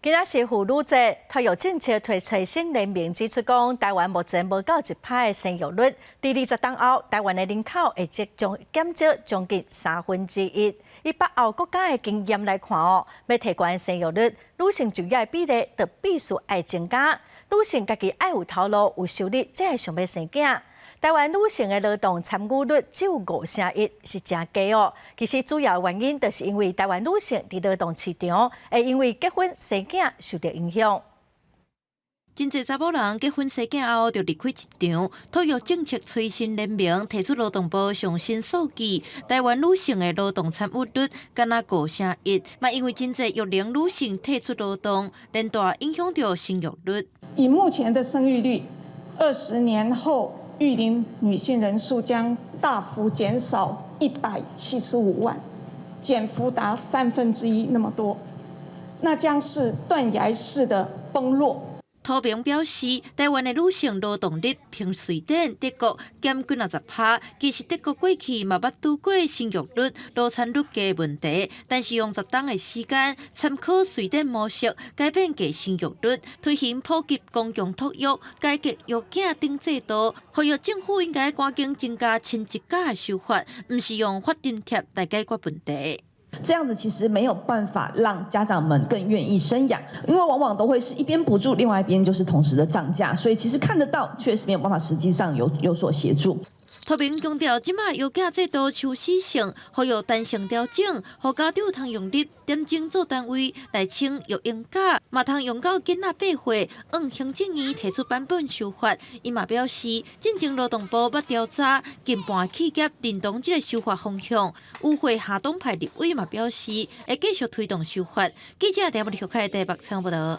今仔是婦女節，托育政策推新聯盟指出講，台灣目前無夠1%的生育率，佇20冬後，台灣的人口會即將減少將近1/3。以北歐國家的經驗來看哦，欲提懸生育率，女性就業的比例就必須愛增加。女性家己愛有頭路、有收入，才會想欲生囝。台灣女性的勞動參與率只有5成1，是誠低哦。其實主要原因就是因為台灣女性佇勞動市場會因為結婚生囝受著影響。真濟查某人結婚生囝後就離開職場。托育政策催生聯盟提出勞動部上新數據，台灣女性的勞動參與率干焦5成1，嘛因為真濟育齡女性退出勞動，連帶影響著生育率。以目前的生育率，20年後，育齡女性人數將大幅減少175萬，減幅達1/3那麼多，那將是斷崖式的崩落。涂明表示，台灣的女性勞動力比瑞典、德國減幾若十趴。其實德國過去嘛捌拄過生育率、勞參率低的問題，但是用10冬的時間，參考瑞典模式，改變低生育率，推行普及公共托育、改革育囝等制度，呼籲政府應該趕緊增加親職假的修法，毋是用發津貼來解決問題。這樣子其實沒有辦法讓家長們更願意生養，因為往往都會是一邊補助，另外一邊就是同時的漲價，所以其實看得到，確實沒有辦法實際上有所協助。涂明強調，這馬育囝制度像死線，呼籲彈性調整，予家長通用日點鐘做單位來請育嬰假，嘛通用到囡仔8歲，向行政院提出版本修法。伊嘛表示，進前勞動部捌調查近半企業認同這个修法方向。與會下黨派立委嘛表示，會繼續推動修法。記者陳木立開台北採訪報導。